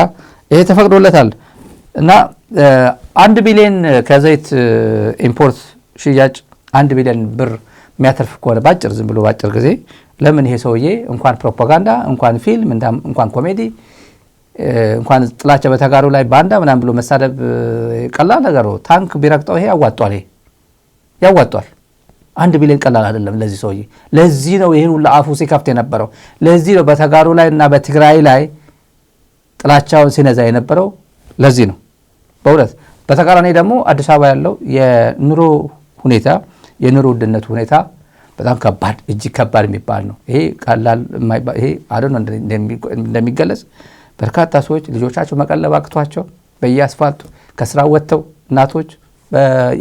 ይሄ ተፈቅዶለታል እና 1 ቢሊዮን ከዘይት import ሽያጭ 1 ቢሊዮን ብር የሚያተርፍ ከሆነ ባጭር ዝም ብሎ ባጭር ጊዜ ለምን ይሄ ሰውዬ እንኳን ፕሮፓጋንዳ፣ እንኳን ፊልም፣ እንኳን ኮሜዲ፣ እንኳን ጥላቻ በተጋሩ ላይ ባንዳ ምናምን ብሎ መሳደብ ቀላል ነገር ነው። ታንክ ቢረግጠው ይሄ ያዋጧል፣ ይሄ ያዋጧል። 1 ቢሊዮን ቀላል አይደለም ለዚህ ሰውዬ። ለዚህ ነው ይህን ሁሉ አፉ ሲከፍት የነበረው። ለዚህ ነው በተጋሩ ላይ እና በትግራይ ላይ ጥላቻውን ሲነዛ የነበረው። ለዚህ ነው በእውነት። በተቃራኒ ደግሞ አዲስ አበባ ያለው የኑሮ ሁኔታ፣ የኑሮ ውድነቱ ሁኔታ በጣም ከባድ፣ እጅግ ከባድ የሚባል ነው። ይሄ ቀላል ይሄ አደ እንደሚገለጽ በርካታ ሰዎች ልጆቻቸው መቀለብ አቅቷቸው በየአስፋልቱ ከስራ ወጥተው እናቶች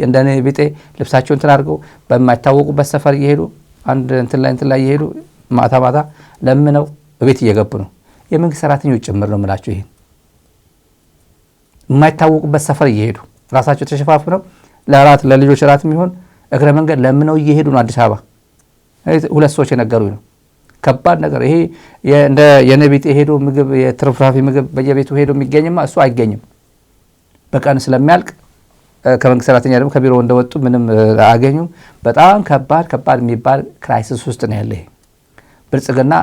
እንደኔ ቢጤ ልብሳቸውን እንትን አድርገው በማይታወቁበት ሰፈር እየሄዱ አንድ እንትን ላይ እየሄዱ ማታ ማታ ለምነው ቤት እየገቡ ነው። የመንግስት ሰራተኞች ጭምር ነው የምላቸው። ይሄን የማይታወቁበት ሰፈር እየሄዱ ራሳቸው ተሸፋፍነው ለራት ለልጆች ራት የሚሆን እግረ መንገድ ለምነው እየሄዱ ነው። አዲስ አበባ ሁለት ሰዎች የነገሩኝ ነው። ከባድ ነገር ይሄ። እንደ የነቢጤ ሄዶ ምግብ፣ የትርፍራፊ ምግብ በየቤቱ ሄዶ የሚገኝማ እሱ አይገኝም። በቀን ስለሚያልቅ ከመንግስት ሰራተኛ ደግሞ ከቢሮ እንደወጡ ምንም አያገኙም። በጣም ከባድ ከባድ የሚባል crisis ውስጥ ነው ያለ። ብልጽግና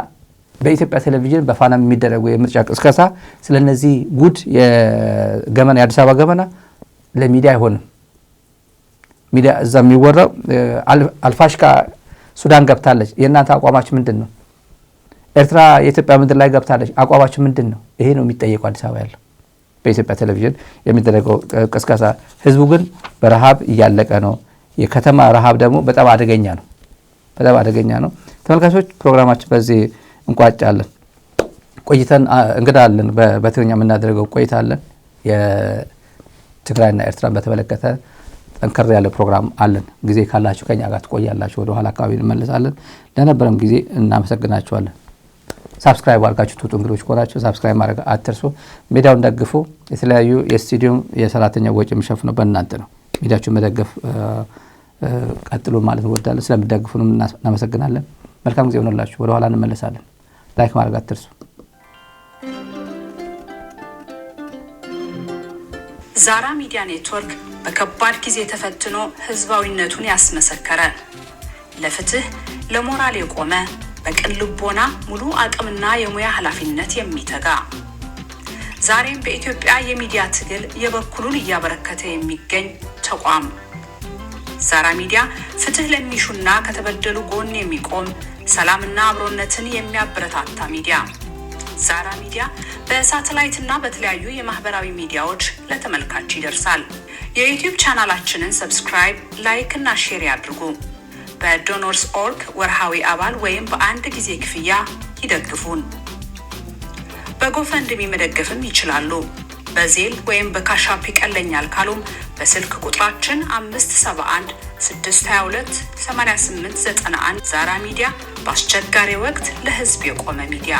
በኢትዮጵያ ቴሌቪዥን በፋና የሚደረጉ የምርጫ ቅስቀሳ ስለነዚህ ጉድ የገመና፣ የአዲስ አበባ ገመና ለሚዲያ አይሆንም። ሚዲያ እዛ የሚወራው አልፋሽቃ ሱዳን ገብታለች፣ የእናንተ አቋማችሁ ምንድን ነው? ኤርትራ የኢትዮጵያ ምድር ላይ ገብታለች፣ አቋማችሁ ምንድን ነው? ይሄ ነው የሚጠየቀው አዲስ አበባ ያለው በኢትዮጵያ ቴሌቪዥን የሚደረገው ቅስቀሳ። ህዝቡ ግን በረሃብ እያለቀ ነው። የከተማ ረሃብ ደግሞ በጣም አደገኛ ነው። በጣም አደገኛ ነው። ተመልካቾች፣ ፕሮግራማችን በዚህ እንቋጫለን። ቆይተን እንግዳ አለን። በትግርኛ የምናደርገው ቆይታ አለን። የትግራይና ኤርትራን በተመለከተ ጠንከር ያለ ፕሮግራም አለን። ጊዜ ካላችሁ ከኛ ጋር ትቆያላችሁ። ወደ ኋላ አካባቢ እንመለሳለን። ለነበረም ጊዜ እናመሰግናችኋለን። Subscribe አድርጋችሁ ትውጡ። እንግዶች ከሆናችሁ subscribe ማድረግ አትርሱ። ሚዲያውን ደግፉ። የተለያዩ የስቱዲዮም የሰራተኛ ወጪ የሚሸፍነው በእናንተ ነው። ሚዲያችሁን መደገፍ ቀጥሉ ማለት እንወዳለን። ስለምትደግፉንም እናመሰግናለን። መልካም ጊዜ ይሁንላችሁ። ወደ ኋላ እንመለሳለን። Like ማድረግ አትርሱ። ዛራ ሚዲያ ኔትወርክ በከባድ ጊዜ ተፈትኖ ህዝባዊነቱን ያስመሰከረ፣ ለፍትህ ለሞራል የቆመ፣ በቅን ልቦና ሙሉ አቅምና የሙያ ኃላፊነት የሚተጋ፣ ዛሬም በኢትዮጵያ የሚዲያ ትግል የበኩሉን እያበረከተ የሚገኝ ተቋም። ዛራ ሚዲያ ፍትህ ለሚሹና ከተበደሉ ጎን የሚቆም፣ ሰላምና አብሮነትን የሚያበረታታ ሚዲያ። ዛራ ሚዲያ በሳተላይትና በተለያዩ የማህበራዊ ሚዲያዎች ለተመልካች ይደርሳል። የ YouTube ቻናላችንን subscribe፣ like እና share ያድርጉ። በ Donors org ወርሃዊ አባል ወይም በአንድ ጊዜ ክፍያ ይደግፉን። በ GoFundMe መደገፍም ይችላሉ። በ Zelle ወይም በ Cash App ይቀለኛል ካሉም በስልክ ቁጥራችን 571 622 8891። ዛራ ሚዲያ በአስቸጋሪ ወቅት ለሕዝብ የቆመ ሚዲያ።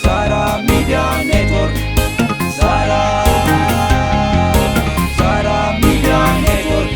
ዛራ ሚዲያ ኔትወርክ፣ ዛራ፣ ዛራ ሚዲያ ኔትወርክ።